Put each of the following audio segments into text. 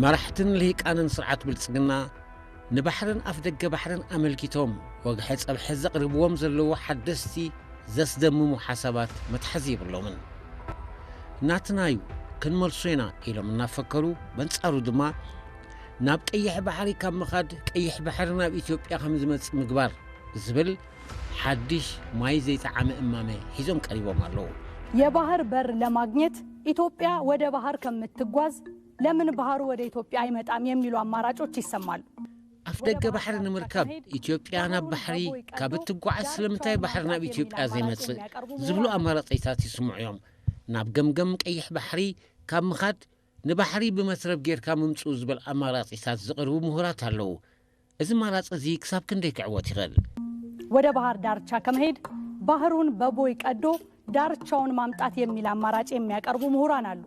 መራሕትን ልሂቃንን ስርዓት ብልጽግና ንባሕርን ኣፍደገ ባሕርን ኣመልኪቶም ወግሐ ጸብሐ ዘቕርብዎም ዘለዉ ሓደስቲ ዘስደምሙ ሓሳባት መትሓዚ የብሎምን። ናትና እዩ፣ ክንመልሶ ኢና ኢሎም እናፈከሩ፣ በንጻሩ ድማ ናብ ቀይሕ ባሕሪ ካብ ምኻድ ቀይሕ ባሕሪ ናብ ኢትዮጵያ ከም ዝመጽእ ምግባር ዝብል ሓድሽ ማይ ዘይጠዓመ እማመ ሒዞም ቀሪቦም ኣለዉ። የባህር በር ለማግኘት ኢትዮጵያ ወደ ባህር ከምትጓዝ ለምን ባህሩ ወደ ኢትዮጵያ አይመጣም የሚሉ አማራጮች ይሰማሉ። ኣፍደገ ባሕሪ ንምርካብ ኢትዮጵያ ናብ ባሕሪ ካብ እትጓዓዝ ስለምንታይ ባሕሪ ናብ ኢትዮጵያ ዘይመጽእ ዝብሉ ኣማራጺታት ይስምዑ እዮም። ናብ ገምገም ቀይሕ ባሕሪ ካብ ምኻድ ንባሕሪ ብመትረብ ጌርካ ምምጽኡ ዝበል ኣማራጺታት ዝቕርቡ ምሁራት ኣለዉ። እዚ ኣማራጺ እዚ ክሳብ ክንደይ ክዕወት ይኽእል? ወደ ባህር ዳርቻ ከመሄድ ባህሩን በቦይ ቀዶ ዳርቻውን ማምጣት የሚል አማራጭ የሚያቀርቡ ምሁራን አሉ።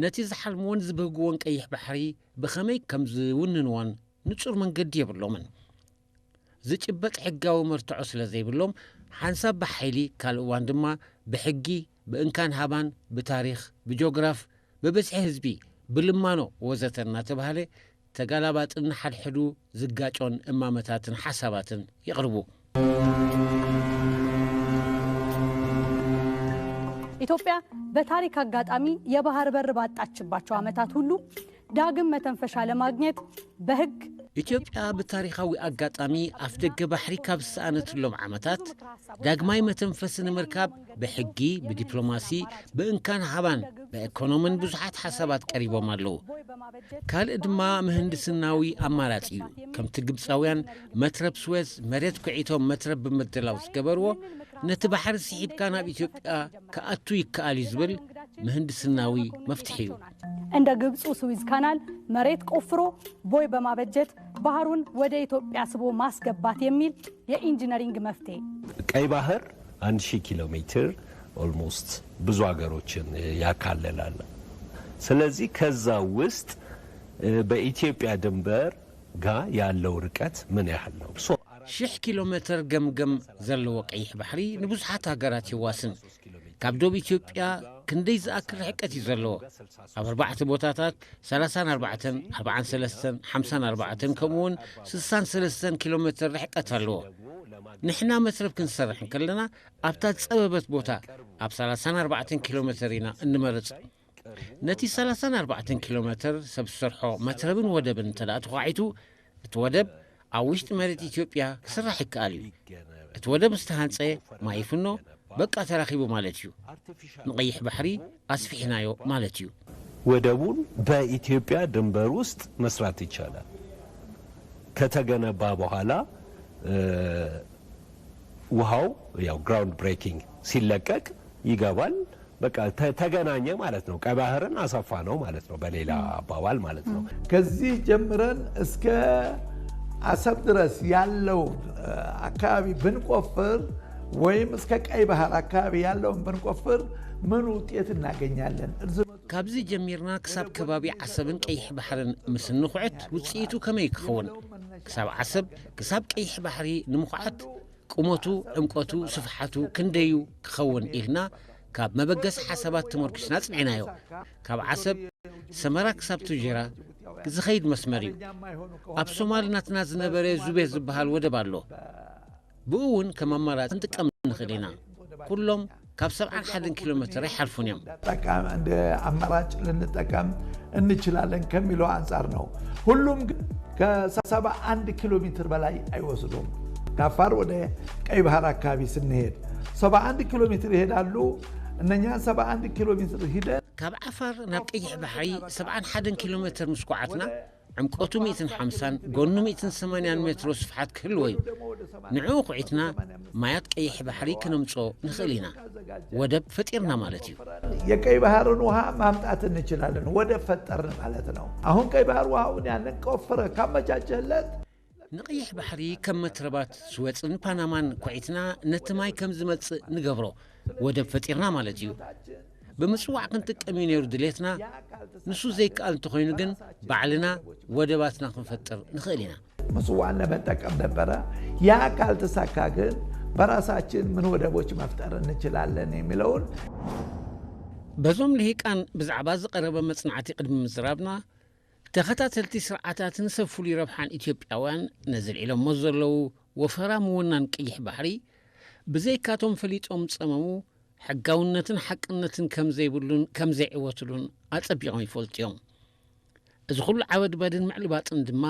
ነቲ ዝሓልምዎን ዝብህግዎን ቀይሕ ባሕሪ ብኸመይ ከም ዝውንንዎን ንጹር መንገዲ የብሎምን። ዝጭበጥ ሕጋዊ መርትዖ ስለ ዘይብሎም ሓንሳብ ብሓይሊ ካልእ እዋን ድማ ብሕጊ ብእንካን ሃባን ብታሪኽ ብጆግራፍ ብብዝሒ ህዝቢ ብልማኖ ወዘተ እናተባህለ ተጋላባጥን ሓድሕዱ ዝጋጮን እማመታትን ሓሳባትን ይቕርቡ። ኢትዮጵያ በታሪክ አጋጣሚ የባህር በር ባጣችባቸው ዓመታት ሁሉ ዳግም መተንፈሻ ለማግኘት በህግ ኢትዮጵያ ብታሪኻዊ ኣጋጣሚ ኣፍደገ ባሕሪ ካብ ዝሰኣነትሎም ዓመታት ዳግማይ መተንፈሲ ንምርካብ ብሕጊ፣ ብዲፕሎማሲ፣ ብእንካን ሃባን ብኢኮኖምን ብዙሓት ሓሳባት ቀሪቦም ኣለዉ። ካልእ ድማ ምህንድስናዊ ኣማራጺ እዩ። ከምቲ ግብጻውያን መትረብ ስዌዝ መሬት ኩዒቶም መትረብ ብምድላው ዝገበርዎ ነቲ ባሕሪ ስሒብካ ናብ ኢትዮጵያ ክኣቱ ይከኣል እዩ ዝብል ምህንድስናዊ መፍትሒ እዩ። እንደ ግብፁ ስዊዝ ካናል መሬት ቆፍሮ ቦይ በማበጀት ባህሩን ወደ ኢትዮጵያ ስቦ ማስገባት የሚል የኢንጂነሪንግ መፍትሄ። ቀይ ባህር አንድ ሺህ ኪሎ ሜትር almost ብዙ ሀገሮችን ያካልላል። ስለዚህ ከዛ ውስጥ በኢትዮጵያ ድንበር ጋር ያለው ርቀት ምን ያህል ነው? ሺሕ ኪሎ ሜትር ገምገም ዘለዎ ቀይሕ ባሕሪ ንብዙሓት ሃገራት ይዋስን። ካብ ዶብ ኢትዮጵያ ክንደይ ዝኣክል ርሕቀት እዩ ዘለዎ? ኣብ ኣርባዕተ ቦታታት ሰላሳን ኣርባዕተን፣ ኣርባዓን ሰለስተን፣ ሓምሳን ኣርባዕተን ከምኡውን ስሳን ሰለስተን ኪሎ ሜትር ርሕቀት ኣለዎ። ንሕና መትረብ ክንሰርሕ እንከለና ኣብታ ዝጸበበት ቦታ ኣብ ሰላሳን ኣርባዕተን ኪሎ ሜትር ኢና እንመርጽ። ነቲ ሰላሳን ኣርባዕተን ኪሎ ሜትር ሰብ ዝሰርሖ መትረብን ወደብን እንተ ደኣ ተዃዒቱ እቲ ወደብ ኣብ ውሽጢ መሬት ኢትዮጵያ ክስራሕ ይከኣል እዩ። እቲ ወደብ ምስ ተሃንጸ ማይ ይፍኖ በቃ ተራኺቡ ማለት እዩ። ንቐይሕ ባሕሪ ኣስፊሕናዮ ማለት እዩ። ወደቡን በኢትዮጵያ ድንበር ውስጥ መስራት ይቻላል። ከተገነባ በኋላ ውሃው ያው ground breaking ሲለቀቅ ይገባል። በቃ ተገናኘ ማለት ነው። ቀይ ባህርን አሰፋ ነው ማለት ነው በሌላ አባባል ማለት ነው። ከዚህ ጀምረን እስከ አሰብ ድረስ ያለው አካባቢ ብንቆፍር ወይም እስከ ቀይ ባህር አካባቢ ያለውን ብንቆፍር ምን ውጤት እናገኛለን? ካብዚ ጀሚርና ክሳብ ከባቢ ዓሰብን ቀይሕ ባሕርን ምስ እንኹዕት ውፅኢቱ ከመይ ክኸውን? ክሳብ ዓሰብ ክሳብ ቀይሕ ባሕሪ ንምኹዓት ቁመቱ፣ ዕምቆቱ፣ ስፍሓቱ ክንደዩ ክኸውን ኢልና ካብ መበገሲ ሓሳባት ተመርኪስና ጽኒዕናዮ። ካብ ዓሰብ ሰመራ ክሳብ ቱጀራ ዝኸይድ መስመር እዩ። ኣብ ሶማል ናትና ዝነበረ ዙቤ ዝበሃል ወደብ ኣሎ። ብኡ እውን ከም ኣማራጺ ክንጥቀም ንኽእል ኢና። ኩሎም ካብ ሰብዓን ሓደን ኪሎ ሜትር ኣይሓልፉን እዮም። እንደ አማራጭ ልንጠቀም እንችላለን ከሚለው አንጻር ነው። ሁሉም ግን ከሰባ አንድ ኪሎ ሜትር በላይ አይወስዱም። ከአፋር ወደ ቀይ ባህር አካባቢ ስንሄድ ሰባ አንድ ኪሎ ሜትር ይሄዳሉ። እነኛ ሰባ አንድ ኪሎ ሜትር ሂደን ካብ ዓፋር ናብ ቀይሕ ባሕሪ ሰብዓን ሓደን ኪሎ ሜትር ምስ ኳዓትና ዕምቆቱ ሚእትን ሓምሳን ጎኑ ሚእትን ሰማንያን ሜትሮ ስፍሓት ክህልዎ እዩ። ንዕኡ ኩዒትና ማያት ቀይሕ ባሕሪ ክነምጽኦ ንኽእል ኢና። ወደብ ፈጢርና ማለት እዩ። የቀይ ባህርን ውሃ ማምጣት እንችላለን። ወደብ ፈጠርን ማለት ነው። አሁን ቀይ ባህር ውሃውን ያንን ቆፍረ ካመቻቸለት ንቐይሕ ባሕሪ ከም መትረባት ስዌጽን ፓናማን ኩዒትና ነቲ ማይ ከም ዝመጽእ ንገብሮ ወደብ ፈጢርና ማለት እዩ። ብምጽዋዕ ክንጥቀም እዩ ነይሩ ድሌትና። ንሱ ዘይከኣል እንተኾይኑ ግን ባዕልና ወደባትና ክንፈጥር ንኽእል ኢና። ምጽዋዕን ለመጠቀም ነበረ። ያ ካልተሳካ ግን በራሳችን ምን ወደቦች መፍጠር እንችላለን የሚለውን በዞም ልሂቃን ብዛዕባ ዝቐረበ መጽናዕቲ ቅድሚ ምዝራብና፣ ተኸታተልቲ ስርዓታትን ሰብ ፍሉይ ረብሓን ኢትዮጵያውያን ነዚ ልዒሎሞ ዘለዉ ወፈራ ምውናን ቀይሕ ባሕሪ ብዘይካቶም ፈሊጦም ጸመሙ ሕጋውነትን ሓቅነትን ከም ዘይብሉን ከም ዘይዕወትሉን ኣጸቢቖም ይፈልጡ እዮም። እዚ ኩሉ ዓበድባድን ምዕልባጥን ድማ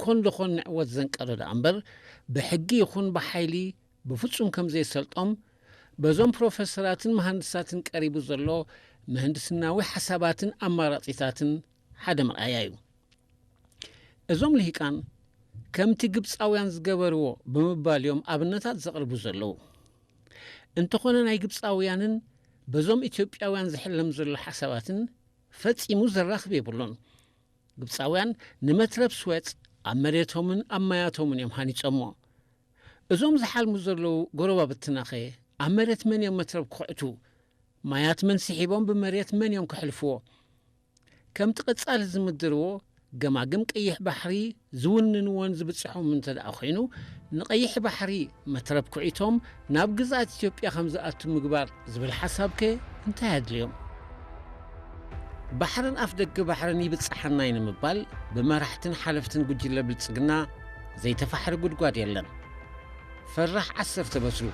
ኮን ደኾን ንዕወት ዘንቀዶ ደኣ እምበር ብሕጊ ይኹን ብሓይሊ ብፍጹም ከም ዘይሰልጦም በዞም ፕሮፈሰራትን መሃንድሳትን ቀሪቡ ዘሎ ምህንድስናዊ ሓሳባትን ኣማራጺታትን ሓደ መርኣያ እዩ። እዞም ልሂቃን ከምቲ ግብፃውያን ዝገበርዎ ብምባል እዮም ኣብነታት ዘቕርቡ ዘለዉ። እንተኾነ ናይ ግብፃውያንን በዞም ኢትዮጵያውያን ዝሕለም ዘሎ ሓሳባትን ፈጺሙ ዘራኽብ የብሉን። ግብፃውያን ንመትረብ ስዌፅ ኣብ መሬቶምን ኣብ ማያቶምን እዮም ሃኒጾሞ። እዞም ዝሓልሙ ዘለዉ ጎረባብትናኸ ኣብ መሬት መን እዮም መትረብ ክኹዕቱ? ማያት መን ስሒቦም ብመሬት መን እዮም ከሕልፍዎ? ከምቲ ቀጻሊ ዝምድርዎ ገማግም ቀይሕ ባሕሪ ዝውንንዎን ዝብጽሖም እንተ ደኣ ኮይኑ ንቐይሕ ባሕሪ መትረብ ኩዒቶም ናብ ግዝኣት ኢትዮጵያ ከም ዝኣቱ ምግባር ዝብል ሓሳብከ እንታይ ኣድልዮም? ባሕርን ኣፍ ደገ ባሕርን ይብጽሓና እዩ ንምባል ብመራሕትን ሓለፍትን ጉጅለ ብልጽግና ዘይተፋሕረ ጉድጓድ የለን። ፈራሕ ዓሰርተ በትሩ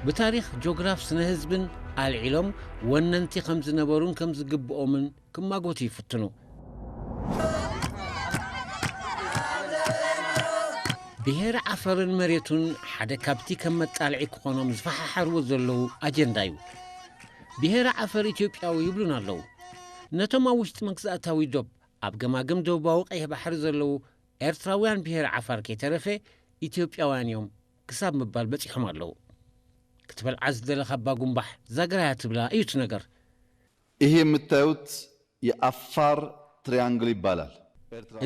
ብታሪኽ ጆግራፍ ስነ ህዝብን ኣልዒሎም ወነንቲ ከም ዝነበሩን ከም ዝግብኦምን ክማጎቱ ይፍትኑ። ብሄረ ዓፈርን መሬቱን ሓደ ካብቲ ከም መጣልዒ ክኾኖም ዝፈሓሓርዎ ዘለዉ ኣጀንዳ እዩ። ብሄረ ዓፈር ኢትዮጵያዊ ይብሉን ኣለዉ። ነቶም ኣብ ውሽጢ መግዛእታዊ ዶብ ኣብ ገማግም ደቡባዊ ቀይሕ ባሕሪ ዘለዉ ኤርትራውያን ብሄረ ዓፋር ከይተረፈ ኢትዮጵያውያን እዮም ክሳብ ምባል በጺሖም ኣለዉ። ክትበልዓ ዝደለኻ ኣባ ጉንባሕ ዛግራያ ትብላ እዩ እቲ ነገር። ይሄ የምታዩት የአፋር ትሪያንግል ይባላል።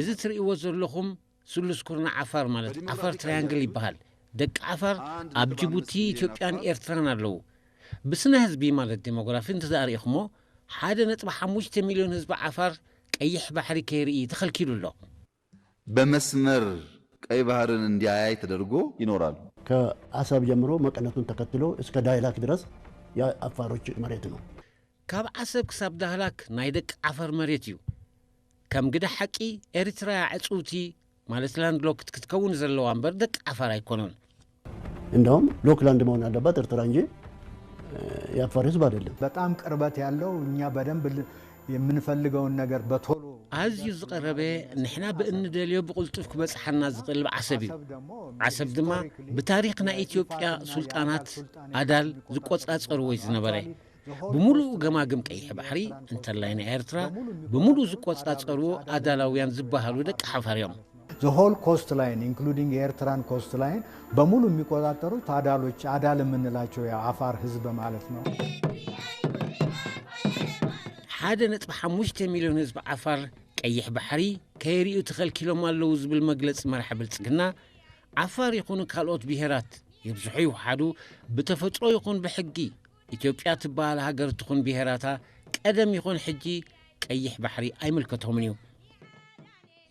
እዚ ትርእይዎ ዘለኹም ስሉስ ኩርናዕ ዓፋር ማለት ዓፋር ትሪያንግል ይበሃል። ደቂ ዓፋር ኣብ ጅቡቲ፣ ኢትዮጵያን ኤርትራን ኣለዉ። ብስነ ህዝቢ ማለት ዴሞግራፊ እንተዘኣሪእኹሞ ሓደ ነጥቢ ሓሙሽተ ሚልዮን ህዝቢ ዓፋር ቀይሕ ባሕሪ ከይርኢ ተኸልኪሉ ኣሎ። በመስመር ቀይ ባህርን እንዲያያይ ተደርጎ ይኖራሉ። ከአሰብ ጀምሮ መቀነቱን ተከትሎ እስከ ዳይላክ ድረስ የአፋሮች መሬት ነው። ካብ ዓሰብ ክሳብ ዳህላክ ናይ ደቂ ዓፈር መሬት እዩ። ከም ግደ ሓቂ ኤርትራ እያ ዕጽውቲ ማለት ላንድ ሎክድ ክትከውን ዘለዋ እምበር ደቂ ዓፋር ኣይኮነን። እንደውም ሎክላንድ መሆን ያለባት ኤርትራ እንጂ የአፋር ህዝብ አይደለም። በጣም ቅርበት ያለው እኛ በደንብ ል- የምንፈልገውን ነገር በቶሎ ኣዝዩ ዝቐረበ ንሕና ብእንደልዮ ብቕልጡፍ ክበጽሓና ዝኽእል ዓሰብ እዩ። ዓሰብ ድማ ብታሪኽ ናይ ኢትዮጵያ ሱልጣናት ኣዳል ዝቆጻጸርዎ እዩ ዝነበረ። ብምሉኡ ገማግም ቀይሕ ባሕሪ እንተላይ ናይ ኤርትራ ብምሉኡ ዝቆጻጸርዎ ኣዳላውያን ዝበሃሉ ደቂ ሓፋር እዮም። the whole coast line including የኤርትራን coast line በሙሉ የሚቆጣጠሩት አዳሎች አዳል የምንላቸው የአፋር ህዝብ ማለት ነው። ሓደ ነጥቢ ሓሙሽተ ሚልዮን ህዝቢ ዓፋር ቀይሕ ባሕሪ ከይርእዩ ተኸልኪሎም ኣለዉ ዝብል መግለጺ መራሒ ብልጽግና ዓፋር ይኹኑ ካልኦት ብሄራት ይብዝሑ ይውሓዱ ብተፈጥሮ ይኹን ብሕጊ ኢትዮጵያ ትበሃል ሃገር ትኹን ብሄራታ ቀደም ይኹን ሕጂ ቀይሕ ባሕሪ ኣይምልከቶምን እዩ።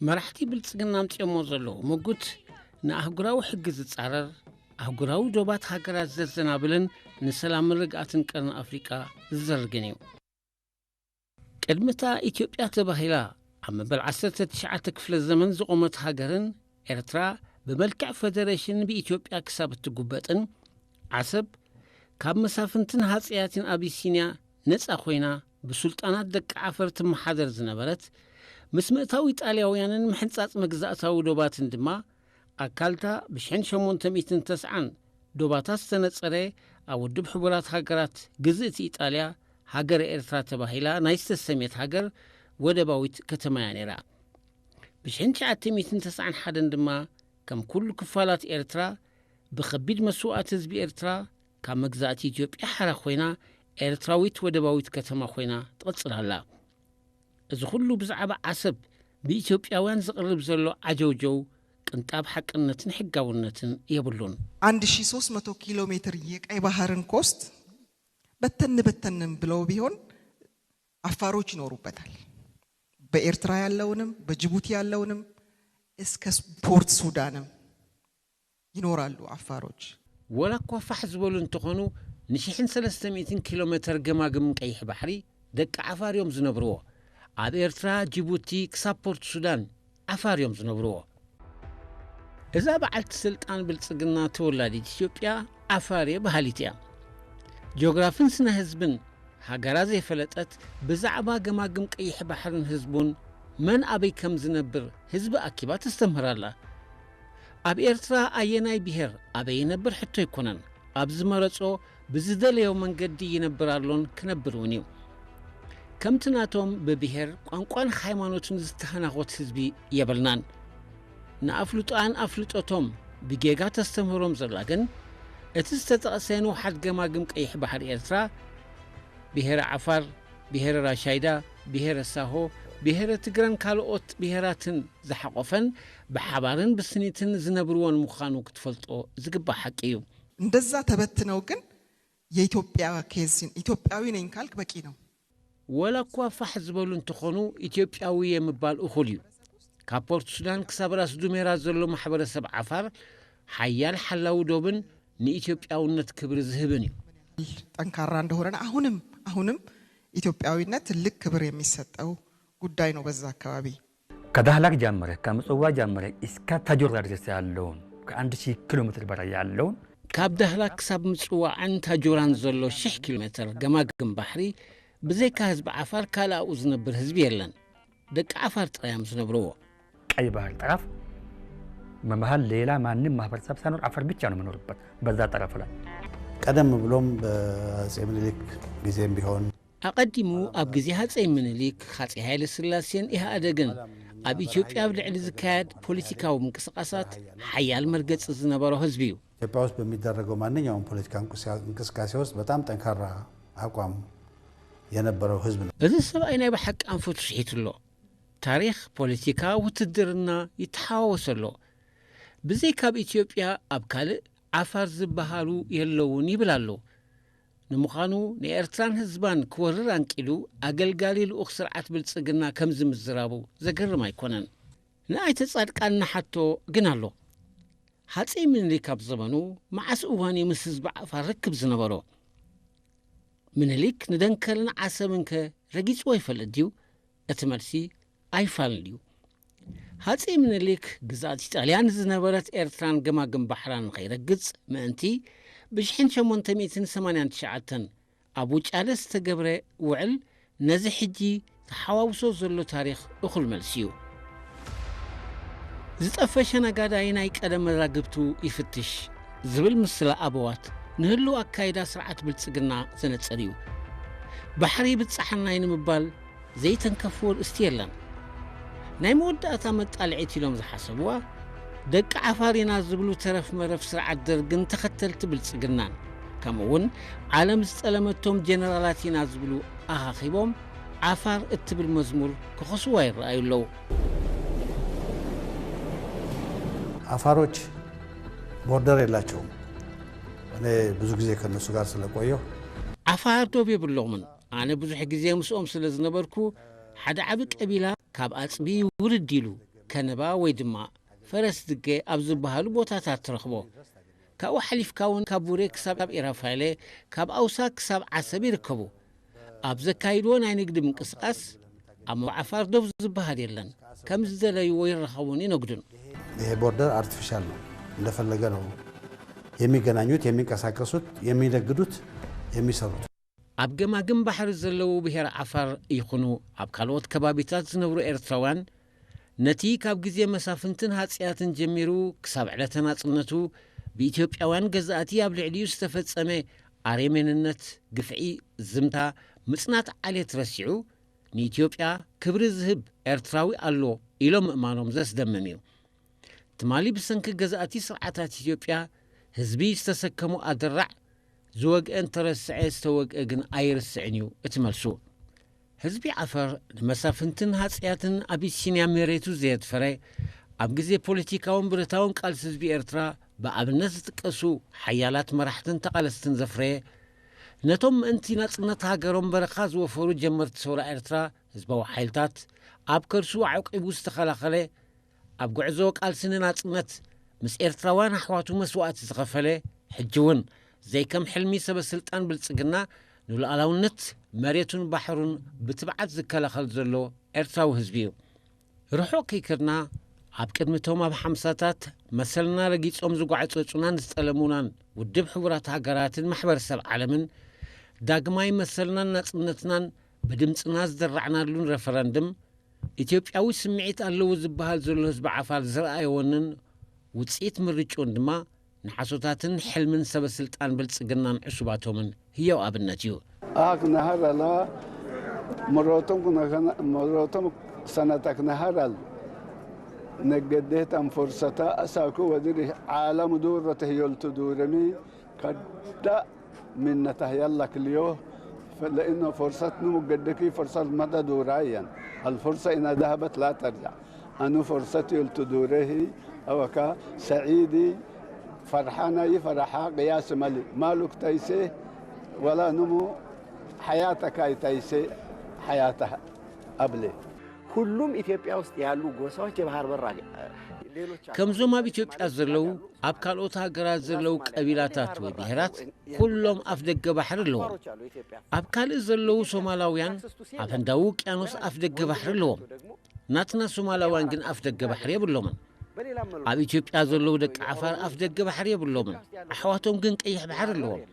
መራሕቲ ብልጽግና ኣምጺኦሞ ዘለዉ ምጉት ንኣህጉራዊ ሕጊ ዝጻረር ኣህጉራዊ ዶባት ሃገራት ዘዘናብልን ንሰላምን ርግኣትን ቀርኒ ኣፍሪቃ ዝዘርግን እዩ። ቅድሚ እታ ኢትዮጵያ ተባሂላ ኣብ መበል ዓሰርተ ትሽዓተ ክፍለ ዘመን ዝቖመት ሃገርን ኤርትራ ብመልክዕ ፈደሬሽን ብኢትዮጵያ ክሳብ እትጉበጥን ዓሰብ ካብ መሳፍንትን ሃጸያትን ኣቢሲንያ ነጻ ኮይና ብሱልጣናት ደቂ ዓፈር ትመሓደር ዝነበረት ምስ ምእታው ኢጣልያውያንን ምሕንጻጽ መግዛእታዊ ዶባትን ድማ ኣካልታ ብሽሕን ሸሞንተ ሚእትን ተስዓን ዶባታት ዝተነጸረ ኣብ ውድብ ሕቡራት ሃገራት ግዝእቲ ኢጣልያ ሃገረ ኤርትራ ተባሂላ ናይ ዝተሰምየት ሃገር ወደባዊት ከተማ እያ ነይራ። ብሽሕን ትሽዓተ ሚእትን ተስዓን ሓደን ድማ ከም ኩሉ ክፋላት ኤርትራ ብኸቢድ መስዋእቲ ህዝቢ ኤርትራ ካብ መግዛእቲ ኢትዮጵያ ሓራ ኮይና ኤርትራዊት ወደባዊት ከተማ ኮይና ትቕጽል ኣላ። እዚ ኩሉ ብዛዕባ ዓሰብ ብኢትዮጵያውያን ዝቕርብ ዘሎ ዓጀውጀው ቅንጣብ ሓቅነትን ሕጋውነትን የብሉን። አንድ ሺ ሶስት መቶ ኪሎ ሜትር የቀይ ባህርን ኮስት በተን በተንም ብለው ቢሆን አፋሮች ይኖሩበታል። በኤርትራ ያለውንም በጅቡቲ ያለውንም እስከ ፖርት ሱዳንም ይኖራሉ አፋሮች። ወላ እኳ ፋሕ ዝበሉ እንተኾኑ፣ ን ሽሕን ሰለስተ ሚእትን ኪሎ ሜተር ገማግም ቀይሕ ባሕሪ ደቂ ዓፋር እዮም ዝነብርዎ። ኣብ ኤርትራ፣ ጅቡቲ ክሳብ ፖርት ሱዳን ዓፋር እዮም ዝነብርዎ። እዛ በዓልቲ ስልጣን ብልጽግና ተወላዲት ኢትዮጵያ ዓፋር እየ በሃሊት እያ። ጂኦግራፍን ስነ ህዝብን ሃገራ ዘይፈለጠት፣ ብዛዕባ ገማግም ቀይሕ ባሕርን ህዝቡን፣ መን ኣበይ ከም ዝነብር ህዝቢ ኣኪባ ተስተምህር ኣላ። ኣብ ኤርትራ ኣየናይ ብሄር ኣበይ ይነብር ሕቶ ኣይኮነን። ኣብ ዝመረጾ ብዝደለዮ መንገዲ ይነብር ኣሎን ክነብር እውን እዩ። ከምቲ ናቶም ብብሄር ቋንቋን ሃይማኖትን ዝተሃናኾት ህዝቢ የብልናን። ንኣፍልጦኣን ኣፍልጦቶም ብጌጋ ተስተምህሮም ዘላ ግን፣ እቲ ዝተጠቕሰ ንውሓት ገማግም ቀይሕ ባሕሪ ኤርትራ፣ ብሄረ ዓፋር፣ ብሄረ ራሻይዳ፣ ብሄረ ሳሆ፣ ብሄረ ትግረን ካልኦት ብሄራትን ዝሓቖፈን ብሓባርን ብስኒትን ዝነብርዎን ምዃኑ ክትፈልጦ ዝግባእ ሓቂ እዩ። እንደዛ ተበትነው ግን የኢትዮጵያ ኬዝ ኢትዮጵያዊ ነኝ ካልክ በቂ ነው። ወላ እኳ ፋሕ ዝበሉ እንተኾኑ፣ ኢትዮጵያዊ የምባል እኹል እዩ። ካብ ፖርት ሱዳን ክሳብ ራስ ዱሜራ ዘሎ ማሕበረሰብ ዓፋር ሓያል ሓላዊ ዶብን ንኢትዮጵያውነት ክብሪ ዝህብን እዩ። ጠንካራ እንደሆነ አሁንም አሁንም ኢትዮጵያዊነት ትልቅ ክብር የሚሰጠው ጉዳይ ነው በዛ አካባቢ። ከዳህላክ ጀምረ ከምጽዋ ጀምረ እስከ ታጆራ ድረስ ያለውን ከአንድ ሺህ ኪሎ ሜትር በላይ ያለውን ካብ ዳህላክ ክሳብ ምጽዋዕን ታጆራን ዘሎ ሽሕ ኪሎ ሜትር ገማግም ባሕሪ ብዘይካ ህዝቢ ዓፋር ካልእ ኣብኡ ዝነብር ህዝቢ የለን። ደቂ ዓፋር ጥራይ እዮም ዝነብርዎ። ቀይ ባህር ጠረፍ መመሃል ሌላ ማንም ማህበረሰብ ሳይኖር አፈር ብቻ ነው የሚኖርበት በዛ ጠረፍ ላይ። ቀደም ብሎም በአጼ ምኒልክ ጊዜም ቢሆን ኣቐዲሙ ኣብ ግዜ ሃጸይ ምኒልክ፣ ሃጸይ ሃይለ ስላሴን ኢህኣደግን ኣብ ኢትዮጵያ ኣብ ልዕሊ ዝካየድ ፖለቲካዊ ምንቅስቓሳት ሓያል መርገጺ ዝነበሮ ህዝቢ እዩ። ኢትዮጵያ ውስጥ በሚደረገው ማንኛውም ፖለቲካ እንቅስቃሴ ውስጥ በጣም ጠንካራ አቋም የነበረው ህዝብ ነው። እዚ ሰብኣይ ናይ ብሓቂ ኣንፈቱ ስሒቱ ኣሎ። ታሪኽ፣ ፖለቲካ፣ ውትድርና ይተሓዋወስ ኣሎ። ብዘይ ካብ ኢትዮጵያ ኣብ ካልእ ዓፋር ዝበሃሉ የለውን ይብል ኣሎ። ንምዃኑ ንኤርትራን ህዝባን ክወርር ኣንቂዱ ኣገልጋሊ ልኡኽ ስርዓት ብልጽግና ከምዚ ምዝራቡ ዘገርም ኣይኮነን። ንኣይተ ጻድቃን ንሓቶ ግን ኣሎ። ሃጸይ ምኒልክ ኣብ ዘመኑ መዓስ እዋን እዩ ምስ ህዝቢ ዓፋር ርክብ ዝነበሮ? ምኒልክ ንደንከልን ዓሰብን ከ ረጊጽዎ ይፈልጥ ድዩ? እቲ መልሲ ኣይፋልን ድዩ? ሃጸይ ምኒልክ ግዝኣት ኢጣልያ ንዝነበረት ኤርትራን ገማግም ባሕራን ንኸይረግጽ ምእንቲ ብ ሽሕን ሸሞንተ ሚእትን ሰማንያን ትሽዓተን ኣብ ውጫለ ዝተገብረ ውዕል ነዚ ሕጂ ተሓዋውሶ ዘሎ ታሪኽ እኹል መልሲ እዩ። ዝጠፈሸ ነጋዳይ ናይ ቀደም መዛግብቱ ይፍትሽ ዝብል ምስላ ኣበዋት ንህልው ኣካይዳ ስርዓት ብልጽግና ዘነጽር እዩ። ባሕሪ ይብጻሓናይ ንምባል ዘይተንከፍዎ ርእስቲ የለን። ናይ መወዳእታ መጣልዒት ኢሎም ዝሓሰብዋ ደቂ ዓፋር ኢና ዝብሉ ተረፍ መረፍ ስርዓት ደርግን ተኸተልቲ ብልጽግናን ከምኡ እውን ዓለም ዝጠለመቶም ጀነራላት ኢና ዝብሉ ኣኻኺቦም ዓፋር እትብል መዝሙር ክኸስዋ ይረኣዩ ኣለዉ። አፋሮች ቦርደር የላቸውም። እኔ ብዙ ጊዜ ከነሱ ጋር ስለቆየሁ ዓፋር ዶብ የብሎምን። ኣነ ብዙሕ ግዜ ምስኦም ስለ ዝነበርኩ ሓደ ዓቢ ቀቢላ ካብ ኣጽቢ ውርድ ኢሉ ከነባ ወይ ድማ ፈረስ ድገ ኣብ ዝበሃሉ ቦታታት ትረኽቦ። ካብኡ ሓሊፍካ እውን ካብ ቡሬ ክሳብ ኢራፋይለ፣ ካብ ኣውሳ ክሳብ ዓሰብ ይርከቡ። ኣብ ዘካይድዎ ናይ ንግዲ ምንቅስቓስ ኣብ ዓፋር ዶብ ዝበሃል የለን። ከም ዝደለይዎ ይራኸቡን ይነግዱን። ይሄ ቦርደር አርቲፊሻል ነው። እንደፈለገ ነው የሚገናኙት፣ የሚንቀሳቀሱት፣ የሚነግዱት፣ የሚሰሩት። ኣብ ገማግም ባሕሪ ዘለዉ ብሄር ዓፋር ይኹኑ ኣብ ካልኦት ከባቢታት ዝነብሩ ኤርትራውያን ነቲ ካብ ግዜ መሳፍንትን ሃጽያትን ጀሚሩ ክሳብ ዕለተ ናጽነቱ ብኢትዮጵያውያን ገዛእቲ ኣብ ልዕሊኡ ዝተፈጸመ ኣሬሜንነት፣ ግፍዒ፣ ዝምታ፣ ምጽናት ዓሌት ረሲዑ ንኢትዮጵያ ክብሪ ዝህብ ኤርትራዊ ኣሎ ኢሎም ምእማኖም ዘስደምም እዩ። ትማሊ ብሰንኪ ገዛእቲ ስርዓታት ኢትዮጵያ ህዝቢ ዝተሰከሞ ኣደራዕ ዝወግአ እንተረስዐ ዝተወግአ ግን ኣይርስዕን እዩ እቲ መልሱ። ህዝቢ ዓፈር ንመሳፍንትን ሃጽያትን ኣቢሲንያ መሬቱ ዘየድፈረ፣ ኣብ ግዜ ፖለቲካውን ብረታውን ቃልሲ ህዝቢ ኤርትራ ብኣብነት ዝጥቀሱ ሓያላት መራሕትን ተቓለስትን ዘፍረየ፣ ነቶም ምእንቲ ናጽነት ሃገሮም በረኻ ዝወፈሩ ጀመርቲ ሰውራ ኤርትራ ህዝባዊ ሓይልታት ኣብ ከርሱ ኣዕቂቡ ዝተኸላኸለ፣ ኣብ ጉዕዞ ቃልሲ ንናጽነት ምስ ኤርትራውያን ኣሕዋቱ መስዋእቲ ዝኸፈለ፣ ሕጂ እውን ዘይከም ሕልሚ ሰበ ስልጣን ብልጽግና ንሉዓላውነት መሬቱን ባሕሩን ብትብዓት ዝከላኸል ዘሎ ኤርትራዊ ህዝቢ እዩ። ርሑቕ ከይከድና፣ ኣብ ቅድሚ እቶም ኣብ ሓምሳታት መሰልና ረጊጾም ዝጓዕጸጹናን ዝጠለሙናን ውድብ ሕቡራት ሃገራትን ማሕበረሰብ ዓለምን፣ ዳግማይ መሰልናን ናጽነትናን ብድምጽና ዝደራዕናሉን ረፈረንድም፣ ኢትዮጵያዊ ስምዒት ኣለዎ ዝበሃል ዘሎ ህዝቢ ዓፋር ዝረኣየዎንን ውጽኢት ምርጭኡን ድማ ንሓሶታትን ሕልምን ሰበ ስልጣን ብልጽግናን ዕሱባቶምን ህያው ኣብነት እዩ። Ak naharala morotom morotom sanatak naharal negedehtan forsata asaku wadiri alam durrata hiyoltu duremi kadda minnatah yallak liyo. لأنه فرصة نمو قدكي فرصة مدى دورايا. الفرصة إن ذهبت لا ترجع. أنو فرصة يلتدوريه أوكا سعيدي فرحانة يفرحا قياس مالي مالك تيسي ولا نمو حياتك أي تيسي حياتها أبلي. ሁሉም ኢትዮጵያ ውስጥ ያሉ ጎሳዎች የባህር በር አገ- ሌሎች አሉ። ከምዞም ኣብ ኢትዮጵያ ዘለዉ ኣብ ካልኦት ሃገራት ዘለዉ ቀቢላታት ወይ ብሄራት ኩሎም ኣፍ ደገ ባሕሪ ኣለዎም። ኣብ ካልእ ዘለዉ ሶማላውያን ኣብ ህንዳዊ ውቅያኖስ ኣፍ ደገ ባሕሪ ኣለዎም። ናትና ሶማላውያን ግን ኣፍ ደገ ባሕሪ የብሎምን። ኣብ ኢትዮጵያ ዘለዉ ደቂ ዓፋር ኣፍ ደገ ባሕሪ የብሎምን። ኣሕዋቶም ግን ቀይሕ ባሕሪ ኣለዎም።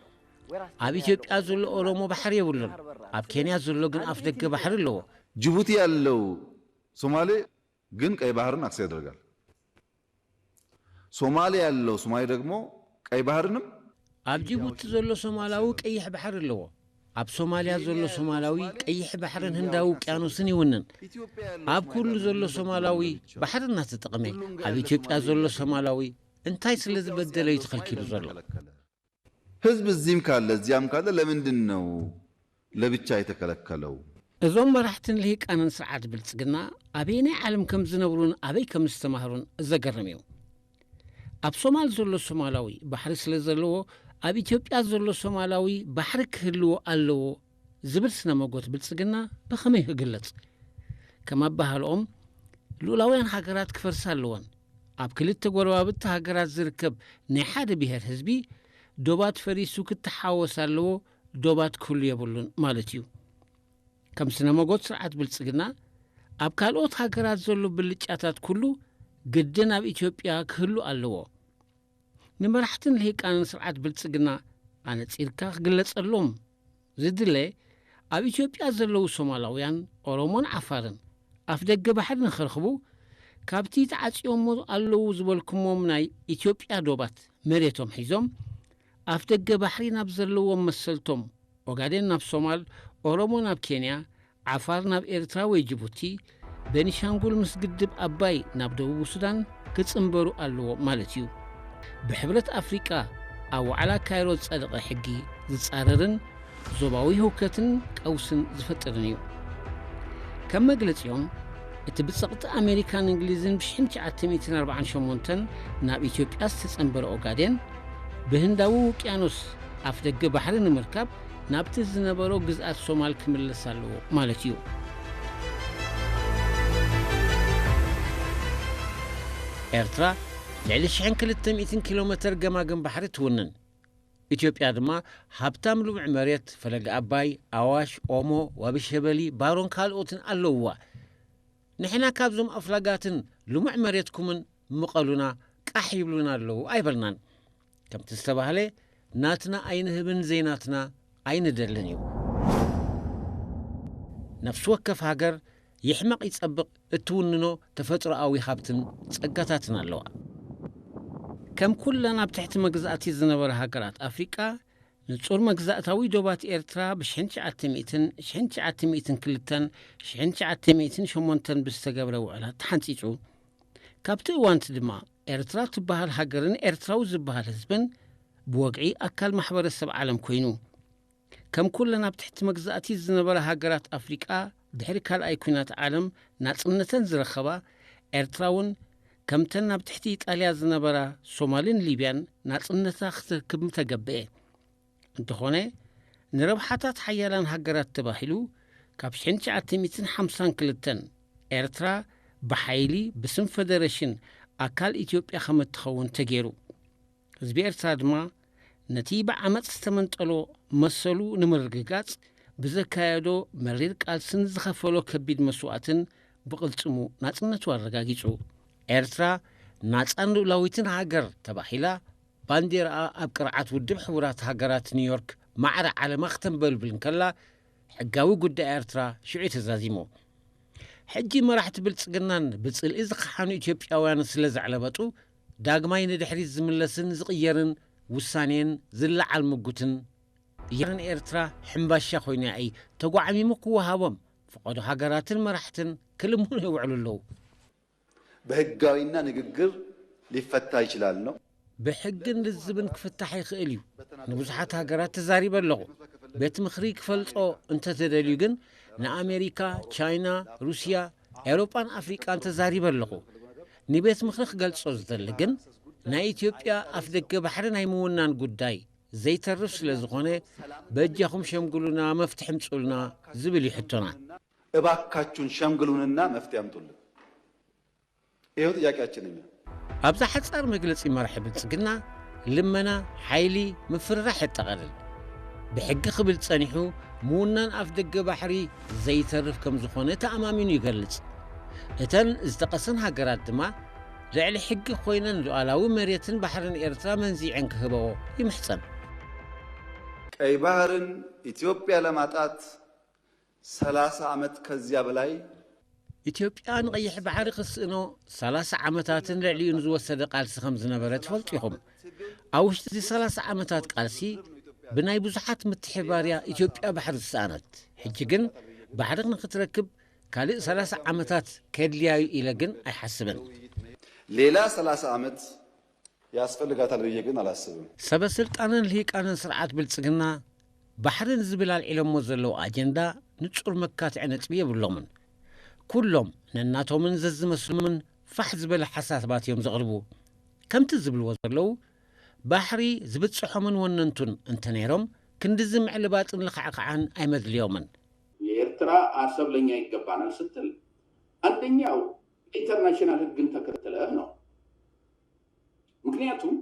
ኣብ ኢትዮጵያ ዘሎ ኦሮሞ ባሕሪ የብሉን። ኣብ ኬንያ ዘሎ ግን ኣፍ ደገ ባሕሪ ኣለዎ። ጅቡቲ ያለው ሶማሌ ግን ቀይ ባህርን አክሰስ ያደርጋል። ሶማሌ ያለው ሶማሌ ደግሞ ቀይ ባህርንም ኣብ ጅቡቲ ዘሎ ሶማላዊ ቀይሕ ባሕሪ ኣለዎ። ኣብ ሶማልያ ዘሎ ሶማላዊ ቀይሕ ባሕርን ህንዳዊ ውቅያኖስን ይውንን። ኣብ ኩሉ ዘሎ ሶማላዊ ባሕሪ እናተጠቕመ ኣብ ኢትዮጵያ ዘሎ ሶማላዊ እንታይ ስለ ዝበደለ እዩ ተኸልኪሉ ዘሎ? ህዝብ እዚህም ካለ እዚያም ካለ ለምንድን ነው ለብቻ የተከለከለው? እዞም መራሕትን ልሂቃንን ስርዓት ብልጽግና ኣበየናይ ዓለም ከም ዝነብሩን ኣበይ ከም ዝተማህሩን ዘገርም እዩ። ኣብ ሶማል ዘሎ ሶማላዊ ባሕሪ ስለ ዘለዎ ኣብ ኢትዮጵያ ዘሎ ሶማላዊ ባሕሪ ክህልዎ ኣለዎ ዝብል ስነ መጎት ብልጽግና ብኸመይ ክግለጽ? ከም ኣባሃልኦም ልኡላውያን ሃገራት ክፈርሳ ኣለወን። ኣብ ክልተ ጎረባብቲ ሃገራት ዝርከብ ናይ ሓደ ብሄር ህዝቢ ዶባት ፈሪሱ ክተሓወስ ኣለዎ፣ ዶባት ክህሉ የብሉን ማለት እዩ። ከም ስነ መጎት ስርዓት ብልጽግና ኣብ ካልኦት ሃገራት ዘሎ ብልጫታት ኩሉ ግድን ኣብ ኢትዮጵያ ክህሉ ኣለዎ። ንመራሕትን ልሂቃንን ስርዓት ብልጽግና ኣነጺርካ ክግለጸሎም ዝድለ ኣብ ኢትዮጵያ ዘለዉ ሶማላውያን፣ ኦሮሞን ዓፋርን ኣፍ ደገ ባሕሪ ንኽረኽቡ ካብቲ ተዓጽዮሞ ኣለዉ ዝበልኩሞም ናይ ኢትዮጵያ ዶባት መሬቶም ሒዞም ኣፍ ደገ ባሕሪ ናብ ዘለዎም መሰልቶም ኦጋዴን ናብ ሶማል፣ ኦሮሞ ናብ ኬንያ፣ ዓፋር ናብ ኤርትራ ወይ ጅቡቲ፣ ቤኒሻንጉል ምስ ግድብ ኣባይ ናብ ደቡብ ሱዳን ክጽንበሩ ኣለዎም ማለት እዩ። ብሕብረት ኣፍሪቃ ኣብ ዋዕላ ካይሮ ዝጸደቐ ሕጊ ዝጻረርን ዞባዊ ህውከትን ቀውስን ዝፈጥርን እዩ። ከም መግለጺኦም እቲ ብጸቕጢ ኣሜሪካን እንግሊዝን ብ ትሽዓተ ሚእትን ኣርባዓን ሸሞንተን ናብ ኢትዮጵያ ዝተጸንበረ ኦጋዴን ብህንዳዊ ውቅያኖስ ኣፍ ደገ ባሕሪ ንምርካብ ናብቲ ዝነበሮ ግዝኣት ሶማል ክምለስ ኣለዎ ማለት እዩ። ኤርትራ ልዕሊ ሽሕን ክልተ ሚእትን ኪሎ ሜተር ገማግም ባሕሪ ትውንን። ኢትዮጵያ ድማ ሃብታም ልሙዕ መሬት ፈለገ ኣባይ፣ ኣዋሽ፣ ኦሞ፣ ዋቢ ሸበሊ፣ ባሮን ካልኦትን ኣለውዋ። ንሕና ካብዞም ኣፍላጋትን ልሙዕ መሬትኩምን ምቐሉና ቃሕ ይብሉና ኣለዉ ኣይበልናን። ከምቲ ዝተባህለ ናትና ኣይንህብን ዘይናትና ኣይንደልን እዩ። ነፍሲ ወከፍ ሃገር ይሕመቕ ይጸብቕ እትውንኖ ተፈጥሮኣዊ ሃብትን ጸጋታትን ኣለዋ። ከም ኩለን ኣብ ትሕቲ መግዛእቲ ዝነበራ ሃገራት ኣፍሪቃ ንጹር መግዛእታዊ ዶባት ኤርትራ ብ ትሽዓተ ሚእትን ትሽዓተ ሚእትን ክልተን ትሽዓተ ሚእትን ሸሞንተን ብዝተገብረ ውዕላት ተሓንጺጹ። ካብቲ እዋንቲ ድማ ኤርትራ ትበሃል ሃገርን ኤርትራዊ ዝበሃል ህዝብን ብወግዒ ኣካል ማሕበረሰብ ዓለም ኮይኑ። ከም ኩለን ኣብ ትሕቲ መግዛእቲ ዝነበራ ሃገራት ኣፍሪቃ ድሕሪ ካልኣይ ኲናት ዓለም ናጽነተን ዝረኸባ፣ ኤርትራ እውን ከምተን ኣብ ትሕቲ ኢጣልያ ዝነበራ ሶማልን ሊብያን ናጽነታ ክትረክብ ምተገብአ። እንተኾነ ንረብሓታት ሓያላን ሃገራት ተባሂሉ ካብ ሽሕን ትሽዓተ ሚእትን ሓምሳን ክልተን ኤርትራ ብሓይሊ ብስም ፈደረሽን ኣካል ኢትዮጵያ ከም እትኸውን ተገይሩ። ህዝቢ ኤርትራ ድማ ነቲ ብዓመጽ ዝተመንጠሎ መሰሉ ንምርግጋጽ ብዘካየዶ መሪር ቃልስን ዝኸፈሎ ከቢድ መስዋእትን ብቕልጽሙ ናጽነቱ ኣረጋጊጹ። ኤርትራ ናጻን ልኡላዊትን ሃገር ተባሂላ ባንዴራኣ ኣብ ቅርዓት ውድብ ሕቡራት ሃገራት ኒውዮርክ ማዕረ ዓለማ ክተንበልብል እንከላ፣ ሕጋዊ ጉዳይ ኤርትራ ሽዑ ተዛዚሙ። ሕጂ መራሕቲ ብልጽግናን ብጽልኢ ዝኸሓኑ ኢትዮጵያውያን ስለ ዘዕለበጡ፣ ዳግማይ ንድሕሪት ዝምለስን ዝቕየርን ውሳኔን ዝለዓል ምጉትን የን ኤርትራ ሕምባሻ ኮይና እይ ተጓዓሚሙ ክወሃቦም ፈቐዶ ሃገራትን መራሕትን ክልምኑ ይውዕሉ ኣለዉ። በህጋዊና ንግግር ሊፈታ ይችላል ነው። ብሕግን ልዝብን ክፍታሕ ይኽእል እዩ። ንብዙሓት ሃገራት ተዛሪበ ኣለኹ። ቤት ምኽሪ ክፈልጦ እንተተደልዩ ግን ንኣሜሪካ፣ ቻይና፣ ሩስያ፣ ኤውሮጳን ኣፍሪቃን ተዛሪበ ኣለኹ። ንቤት ምኽሪ ክገልጾ ዝደሊ ግን ናይ ኢትዮጵያ ኣፍደገ ባሕሪ ናይ ምውናን ጉዳይ ዘይተርፍ ስለ ዝኾነ በጃኹም ሸምግሉና መፍትሒ ምጽኡልና ዝብል እዩ ሕቶና። እባካችሁን ሸምግሉንና መፍትሄ ኣምጡልን። ይኸው ጥያቄያችን እኛ። ኣብዛ ሓጻር መግለጺ መራሒ ብልጽግና ልመና፣ ሓይሊ፣ ምፍርራሕ የጠቓልል። ብሕጊ ክብል ጸኒሑ ምውናን ኣፍደገ ባሕሪ ዘይተርፍ ከም ዝኾነ ተኣማሚኑ ይገልጽ። እተን ዝጠቐሰን ሃገራት ድማ ልዕሊ ሕጊ ኮይነን ሉዓላዊ መሬትን ባሕርን ኤርትራ መንዚዐን ክህበኦ ይምሕጸን። ቀይ ባህርን ኢትዮጵያ ለማጣት ሰላሳ ዓመት ከዚያ በላይ ኢትዮጵያ ንቐይሕ ባሕሪ ክስእኖ ሰላሳ ዓመታትን ልዕሊኡ ንዝወሰደ ቃልሲ ከም ዝነበረ ትፈልጡ ኢኹም። ኣብ ውሽጢ እዚ ሰላሳ ዓመታት ቃልሲ ብናይ ብዙሓት ምትሕባርያ ኢትዮጵያ ባሕሪ ዝሰኣነት። ሕጂ ግን ባሕሪ ንክትረክብ ካልእ ሰላሳ ዓመታት ከድልያ እዩ ኢለ ግን ኣይሓስብን። ሌላ ሰላሳ ዓመት ያስፈልጋታል ብዬ ግን አላስብም። ሰበ ስልጣንን ልሂቃንን ስርዓት ብልጽግና ባሕርን ዝብል ኣልዒሎሞ ዘለዉ ኣጀንዳ ንጹር መካትዒ ነጥቢ የብሎምን። ኩሎም ነናቶምን ዘዝመስሎምን ፋሕ ዝበለ ሓሳባት እዮም ዘቕርቡ። ከምቲ ዝብልዎ ዘለዉ ባሕሪ ዝብጽሖምን ወነንቱን እንተነይሮም ክንድዚ ምዕልባጥን ልኽዕኽዓን ኣይመድልዮምን። የኤርትራ አሰብ ለኛ ይገባናል ስትል አንደኛው ኢንተርናሽናል ህግን ተከትለ ነው። ምክንያቱም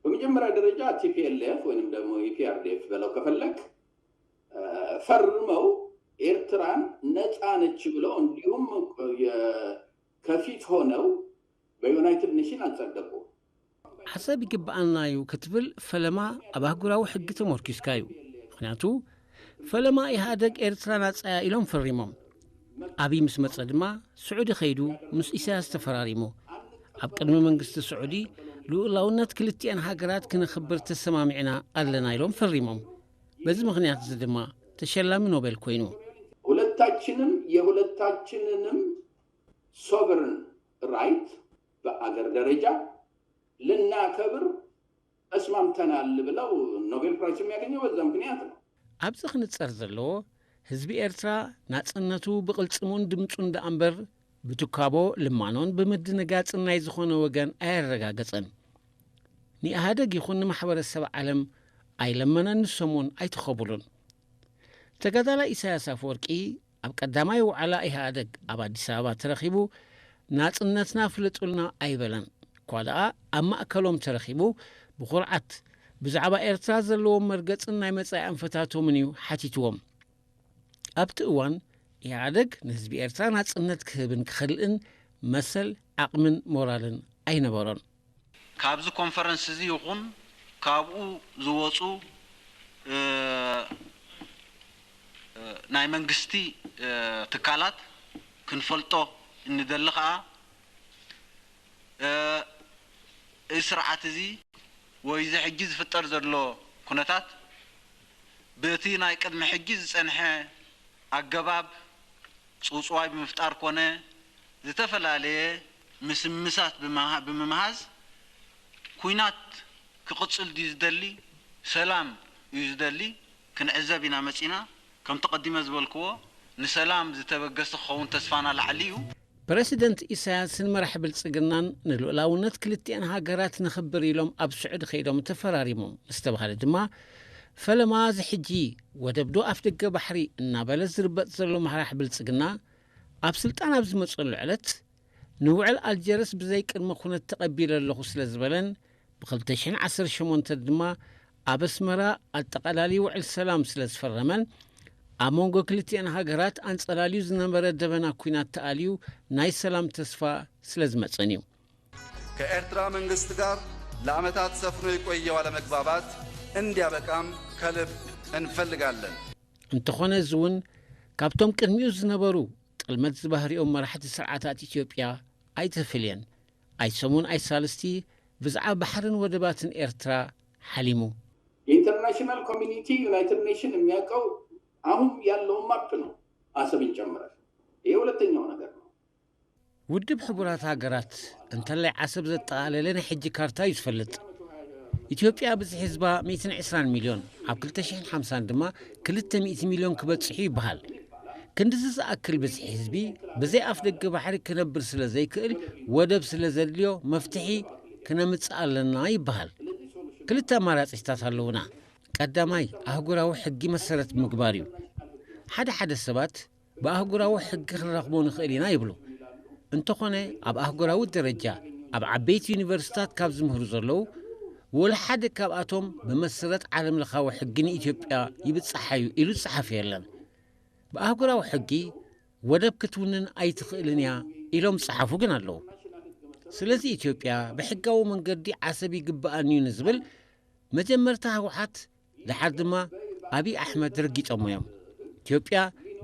በመጀመሪያ ደረጃ ቲፒኤልኤፍ ወይም ደግሞ ኢፒአርዲኤፍ በለው ከፈለግ ፈርመው ኤርትራን ነፃ ነች ብለው እንዲሁም ከፊት ሆነው በዩናይትድ ኔሽን አጸደቁ። ዓሰብ ይግብኣና እዩ ክትብል ፈለማ ኣብ ኣህጉራዊ ሕጊ ተመርኪስካ እዩ። ምኽንያቱ ፈለማ ኢህኣደግ ኤርትራ ናጻያ ኢሎም ፈሪሞም። ኣብይ ምስ መጸ ድማ ስዑዲ ከይዱ ምስ ኢሳያስ ተፈራሪሙ። ኣብ ቅድሚ መንግስቲ ስዑዲ ልኡላውነት ክልቲኤን ሃገራት ክነኽብር ተሰማሚዕና ኣለና ኢሎም ፈሪሞም። በዚ ምኽንያት እዚ ድማ ተሸላሚ ኖቤል ኮይኑ። ሁለታችንም የሁለታችንንም ሶቨርን ራይት በአገር ደረጃ ልናከብር ተስማምተናል ብለው ኖቤል ፕራይስ የሚያገኘው በዛ ምክንያት ነው። ኣብዚ ክንጸር ዘለዎ ህዝቢ ኤርትራ ናጽነቱ ብቕልጽሙን ድምጹን ደኣ እምበር ብትካቦ ልማኖን ብምድንጋጽን ናይ ዝኾነ ወገን ኣየረጋገጸን። ንኢህኣደግ ይኹን ንማሕበረሰብ ዓለም ኣይለመነን፣ ንሶም እውን ኣይተኸቡሉን። ተጋዳላይ ኢሳያስ ኣፈወርቂ ኣብ ቀዳማይ ዋዕላ ኢህኣደግ ኣብ ኣዲስ ኣበባ ተረኺቡ ናጽነትና ፍለጡልና ኣይበለን። እኳ ደኣ ኣብ ማእከሎም ተረኺቡ ብኹርዓት ብዛዕባ ኤርትራ ዘለዎም መርገጽን ናይ መጻኢ ኣንፈታቶምን እዩ ሓቲትዎም። ኣብቲ እዋን ኢህኣደግ ንህዝቢ ኤርትራ ናጽነት ክህብን ክኸልእን መሰል፣ ዓቕምን ሞራልን ኣይነበሮን። ካብዚ ኮንፈረንስ እዚ ይኹን ካብኡ ዝወፁ ናይ መንግስቲ ትካላት ክንፈልጦ እንደሊ ከዓ እዚ ስርዓት እዚ ወይ እዚ ሕጂ ዝፍጠር ዘሎ ኩነታት በቲ ናይ ቅድሚ ሕጂ ዝፀንሐ ኣገባብ ፅውፅዋይ ብምፍጣር ኮነ ዝተፈላለየ ምስምሳት ብምምሃዝ ኩናት ክቕፅል ድዩ ዝደሊ ሰላም እዩ ዝደሊ ክንዕዘብ ኢና መፂና። ከምቲ ቀዲመ ዝበልክዎ ንሰላም ዝተበገሰ ክኸውን ተስፋና ላዕሊ እዩ። ፕረሲደንት ኢሳያስን መራሒ ብልጽግናን ንልኡላውነት ክልቲኤን ሃገራት ነኽብር ኢሎም ኣብ ስዑዲ ከይዶም ተፈራሪሞም ዝተባህለ ድማ ፈለማ እዚ ሕጂ ወደብዶ ኣፍደገ ባሕሪ እናበለ ዝርበጥ ዘሎ መራሕ ብልጽግና ኣብ ስልጣን ኣብ ዝመጸሉ ዕለት ንውዕል ኣልጀርስ ብዘይ ቅድመ ኩነት ተቐቢለ ኣለኹ ስለ ዝበለን ብ ክልተ ሽሕን ዓሰርተ ሸሞንተን ድማ ኣብ ኣስመራ ኣጠቓላሊ ውዕል ሰላም ስለ ዝፈረመን ኣብ መንጎ ክልቲኣን ሃገራት ኣንጸላልዩ ዝነበረ ደበና ኲናት ተኣልዩ ናይ ሰላም ተስፋ ስለ ዝመጸን እዩ። ከኤርትራ መንግስት ጋር ለዓመታት ሰፍኖ የቆየው አለመግባባት እንዲያበቃም ከልብ እንፈልጋለን። እንተኾነ እዚ እውን ካብቶም ቅድሚኡ ዝነበሩ ጥልመት ዝባህሪኦም መራሕቲ ስርዓታት ኢትዮጵያ ኣይተፈልየን። ኣይሰሙን ኣይሳልስቲ ብዛዕባ ባሕርን ወደባትን ኤርትራ ሓሊሙ። የኢንተርናሽናል ኮሚኒቲ ዩናይትድ ኔሽን የሚያውቀው አሁን ያለውን ማፕ ነው፣ አሰብን ጨምረን። ይሄ ሁለተኛው ነገር ነው። ውድብ ሕቡራት ሃገራት እንተላይ ዓሰብ ዘጠቓለለ ናይ ሕጂ ካርታ እዩ ዝፈልጥ። ኢትዮጵያ ብዝሒ ህዝባ ሚእትን ዕስራን ሚልዮን፣ ኣብ ክልተ ሽሕን ሓምሳን ድማ ክልተ ሚእቲ ሚልዮን ክበጽሕ እዩ ይበሃል። ክንድዚ ዝኣክል ብዝሒ ህዝቢ ብዘይ ኣፍ ደገ ባሕሪ ክነብር ስለ ዘይክእል ወደብ ስለ ዘድልዮ መፍትሒ ክነምጽእ ኣለና ይበሃል። ክልተ ኣማራጺታት ኣለውና። ቀዳማይ ኣህጉራዊ ሕጊ መሰረት ምግባር እዩ። ሓደ ሓደ ሰባት ብኣህጉራዊ ሕጊ ክንረኽቦ ንኽእል ኢና ይብሉ። እንተኾነ ኣብ ኣህጉራዊ ደረጃ ኣብ ዓበይቲ ዩኒቨርሲታት ካብ ዝምህሩ ዘለዉ ወላ ሓደ ካብኣቶም ብመሰረት ዓለም ለኻዊ ሕጊ ንኢትዮጵያ ይብጽሓ እዩ ኢሉ ዝጸሓፈ የለን። ብኣህጉራዊ ሕጊ ወደብ ክትውንን ኣይትኽእልን እያ ኢሎም ዝጸሓፉ ግን ኣለዉ። ስለዚ ኢትዮጵያ ብሕጋዊ መንገዲ ዓሰብ ይግብኣኒ እዩ ንዝብል መጀመርታ ህወሓት ደሓር ድማ ኣብይ ኣሕመድ ረጊጾሞ እዮም። ኢትዮጵያ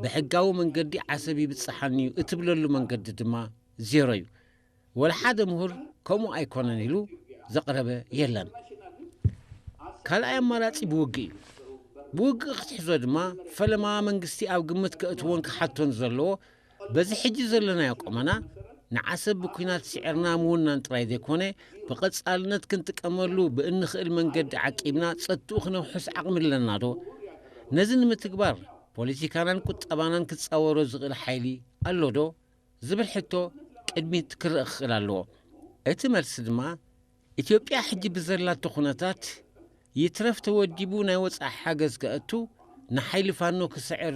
ብሕጋዊ መንገዲ ዓሰብ ይብጽሓኒ እዩ እትብለሉ መንገዲ ድማ ዜሮ እዩ። ወላ ሓደ ምሁር ከምኡ ኣይኮነን ኢሉ ዘቕረበ የለን። ካልኣይ ኣማራጺ ብውግእ እዩ። ብውግእ ክትሕዞ ድማ ፈለማ መንግስቲ ኣብ ግምት ከእትዎን ክሓቶን ዘለዎ በዚ ሕጂ ዘለናዮ ቁመና ንዓሰብ ብኲናት ስዒርና ምውናን ጥራይ ዘይኮነ ብቐጻልነት ክንጥቀመሉ ብእንኽእል መንገዲ ዓቂብና ጸጥትኡ ክነውሕስ ዓቕሚ ኣለና ዶ? ነዚ ንምትግባር ፖለቲካናን ቁጠባናን ክጻወሮ ዝኽእል ሓይሊ ኣሎ ዶ? ዝብል ሕቶ ቅድሚት ክረኣ ክኽእል ኣለዎ። እቲ መልሲ ድማ ኢትዮጵያ ሕጂ ብዘላቶ ኩነታት ይትረፍ ተወዲቡ ናይ ወጻኢ ሓገዝ ከእቱ ንሓይሊ ፋኖ ክስዕር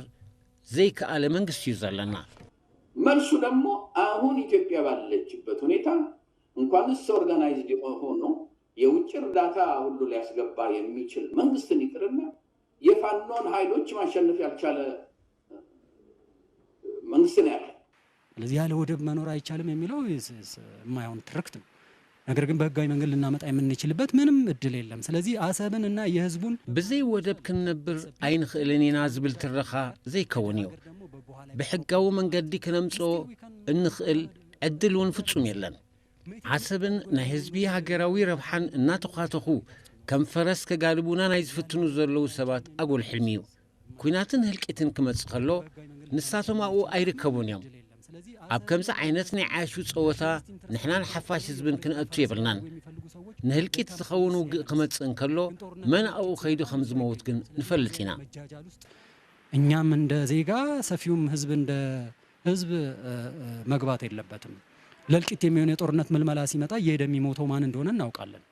ዘይከኣለ መንግስቲ እዩ ዘለና። መልሱ ደግሞ አሁን ኢትዮጵያ ባለችበት ሁኔታ እንኳንስ ኦርጋናይዝድ ሆኖ የውጭ እርዳታ ሁሉ ሊያስገባ የሚችል መንግስትን ይቅርና የፋኖን ኃይሎች ማሸነፍ ያልቻለ መንግስት ነው ያለ። ስለዚህ ያለ ወደብ መኖር አይቻልም የሚለው የማይሆን ትርክት ነው። ነገር ግን በህጋዊ መንገድ ልናመጣ የምንችልበት ምንም እድል የለም። ስለዚህ አሰብን እና የህዝቡን ብዘይ ወደብ ክንነብር ኣይንኽእልን ኢና ዝብል ትረኻ ዘይከውን እዩ። ብሕጋዊ መንገዲ ክነምጽኦ እንኽእል ዕድል እውን ፍጹም የለን። ዓሰብን ናይ ህዝቢ ሃገራዊ ረብሓን እናተዃተኹ ከም ፈረስ ከጋልቡና ናይ ዝፍትኑ ዘለዉ ሰባት ኣጎል ሕልሚ እዩ። ኲናትን ህልቂትን ክመጽእ ከሎ ንሳቶም ኣብኡ ኣይርከቡን እዮም። ኣብ ከምዚ ዓይነት ናይ ዓያሹ ጸወታ ንሕናን ሓፋሽ ህዝብን ክንኣቱ የብልናን። ንህልቂት ዝኸውን ውግእ ክመጽእ እንከሎ መን ኣብኡ ከይዱ ከም ዝመውት ግን ንፈልጥ ኢና። እኛም እንደ ዜጋ ሰፊውም ህዝብ እንደ ህዝብ መግባት የለበትም። ለእልቂት የሚሆን የጦርነት ምልመላ ሲመጣ እየሄደ የሚሞተው ማን እንደሆነ እናውቃለን።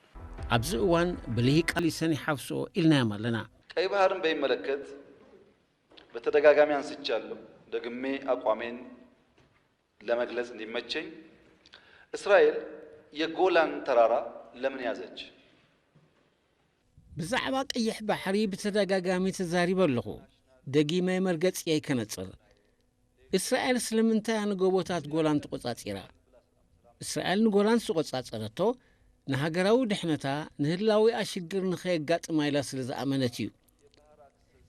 ኣብዚ እዋን ብልሂቃን ይሰኒሕ ሓፍስኦ ኢልናዮም ኣለና። ቀይ ባህርን በሚመለከት በተደጋጋሚ አንስቻለሁ። ደግሜ አቋሜን ለመግለጽ እንዲመቸኝ እስራኤል የጎላን ተራራ ለምን ያዘች? ብዛዕባ ቀይሕ ባሕሪ ብተደጋጋሚ ተዛሪበ ኣለኹ። ደጊመ መርገጺ ኣይከነጽር። እስራኤል ስለምንታይ እያ ንጎቦታት ጎላን ተቖጻጺራ? እስራኤል ንጎላን ዝተቖጻጸረቶ ንሃገራዊ ድሕነታ ንህላዊኣ ሽግር ንኸየጋጥማ ኢላ ስለ ዝኣመነት እዩ።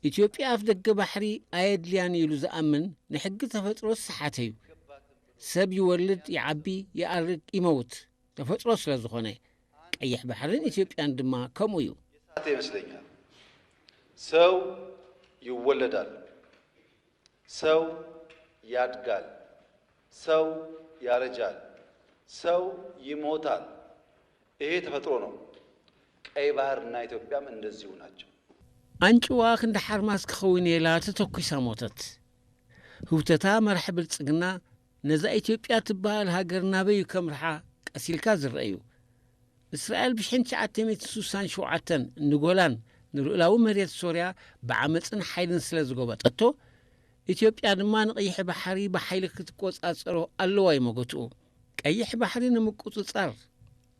ኢትዮጵያ ኣፍ ደገ ባሕሪ ኣየድልያን ኢሉ ዝኣምን ንሕጊ ተፈጥሮ ዝሰሓተ እዩ። ሰብ ይወልድ፣ ይዓቢ፣ ይኣርግ፣ ይመውት ተፈጥሮ ስለ ዝኾነ ቀይሕ ባሕርን ኢትዮጵያን ድማ ከምኡ እዩ። ይመስለኛል። ሰው ይወለዳል፣ ሰው ያድጋል፣ ሰው ያረጃል፣ ሰው ይሞታል። ይሄ ተፈጥሮ ነው። ቀይ ባህርና ኢትዮጵያም እንደዚሁ ናቸው። ኣንጭዋ ክንዲ ሓርማዝ ክኸውን ኢላ ተተኲሳ ሞተት። ህውተታ መራሒ ብልጽግና ነዛ ኢትዮጵያ ትበሃል ሃገር ናበይ እዩ ከምርሓ ቀሲልካ ዝረአ እዩ። እስራኤል ብሽሕን ትሽዓተ ሚእትን ስሳን ሸውዓተን ንጎላን ንልኡላዊ መሬት ሶርያ ብዓመጽን ሓይልን ስለ ዝጎበጠቶ፣ ኢትዮጵያ ድማ ንቐይሕ ባሕሪ ብሓይሊ ክትቆጻጸሮ ኣለዋ እዩ መጎትኡ። ቀይሕ ባሕሪ ንምቁጽጻር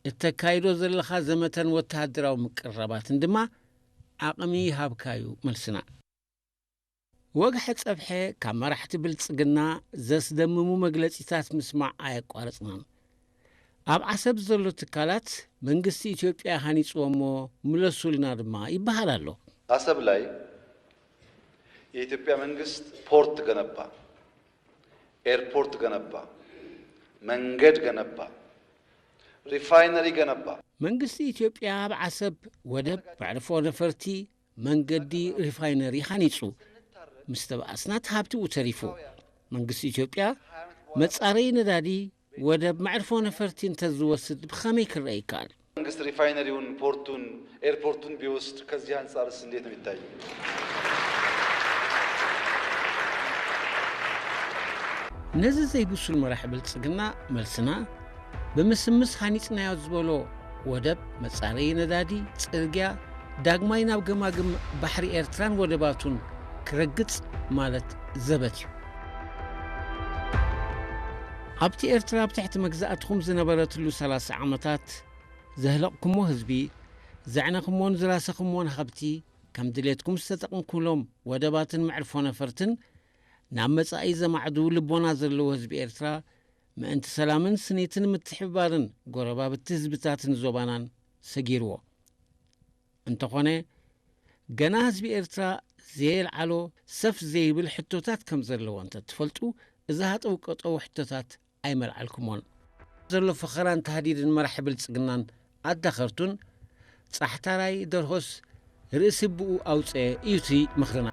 እተካይዶ ዘለኻ ዘመተን ወተሃደራዊ ምቅርራባትን ድማ ዓቕሚ ይሃብካዩ መልስና። ወግሐ ጸብሐ ካብ መራሕቲ ብልጽግና ዘስደምሙ መግለጺታት ምስማዕ ኣየቋረጽናን። ኣብ ዓሰብ ዘሎ ትካላት መንግስቲ ኢትዮጵያ ሃኒጽዎ እሞ ምለሱልና ድማ ይበሃል ኣሎ። አሰብ ላይ የኢትዮጵያ መንግስት ፖርት ገነባ፣ ኤርፖርት ገነባ፣ መንገድ ገነባ፣ ሪፋይነሪ ገነባ። መንግስቲ ኢትዮጵያ ኣብ ዓሰብ ወደብ፣ መዕርፎ ነፈርቲ፣ መንገዲ፣ ሪፋይነሪ ሃኒጹ። ምስ ተባኣስና እቲ ሃብቲ ብኡ ተሪፉ። መንግስቲ ኢትዮጵያ መጻረዪ ነዳዲ፣ ወደብ፣ መዕርፎ ነፈርቲ እንተዝወስድ ብኸመይ ክረአ ይከኣል? መንግስት ሪፋይነሪውን ፖርቱን ኤርፖርቱን ቢወስድ ከዚህ አንጻርስ እንዴት ነው የሚታየው? ነዚ ዘይብሱል መራሒ ብልጽግና መልስና ብምስምስ ሃኒጽናዮ ዝበሎ ወደብ፣ መጻረዪ ነዳዲ፣ ጽርግያ ዳግማይ ናብ ገማግም ባሕሪ ኤርትራን ወደባቱን ክረግጽ ማለት ዘበት እዩ። ኣብቲ ኤርትራ ኣብ ትሕቲ መግዛእትኹም ዝነበረትሉ ሰላሳ ዓመታት ዘህለቕኩሞ ህዝቢ፣ ዘዕነኹሞን ዝራሰኹሞን ሃብቲ፣ ከም ድሌትኩም ዝተጠቕምኩሎም ወደባትን መዕርፎ ነፈርትን፣ ናብ መጻኢ ዘማዕዱ ልቦና ዘለዎ ህዝቢ ኤርትራ፣ ምእንቲ ሰላምን ስኒትን ምትሕብባርን ጎረባብቲ ህዝብታትን ዞባናን ሰጊርዎ። እንተኾነ፣ ገና ህዝቢ ኤርትራ ዘየልዓሎ ሰፍ ዘይብል ሕቶታት ከም ዘለዎ እንተትፈልጡ፣ እዚ ሃጠው ቀጠው ሕቶታት ኣይመልዓልኩሞን። ዘሎ ፈኸራን ታህዲድን መራሒ ብልጽግናን ኣዳኸርቱን፣ ጻሕታራይ ደርሆስ ርእሲ ብኡ ኣውጽአ እዩ እቲ ምኽርና።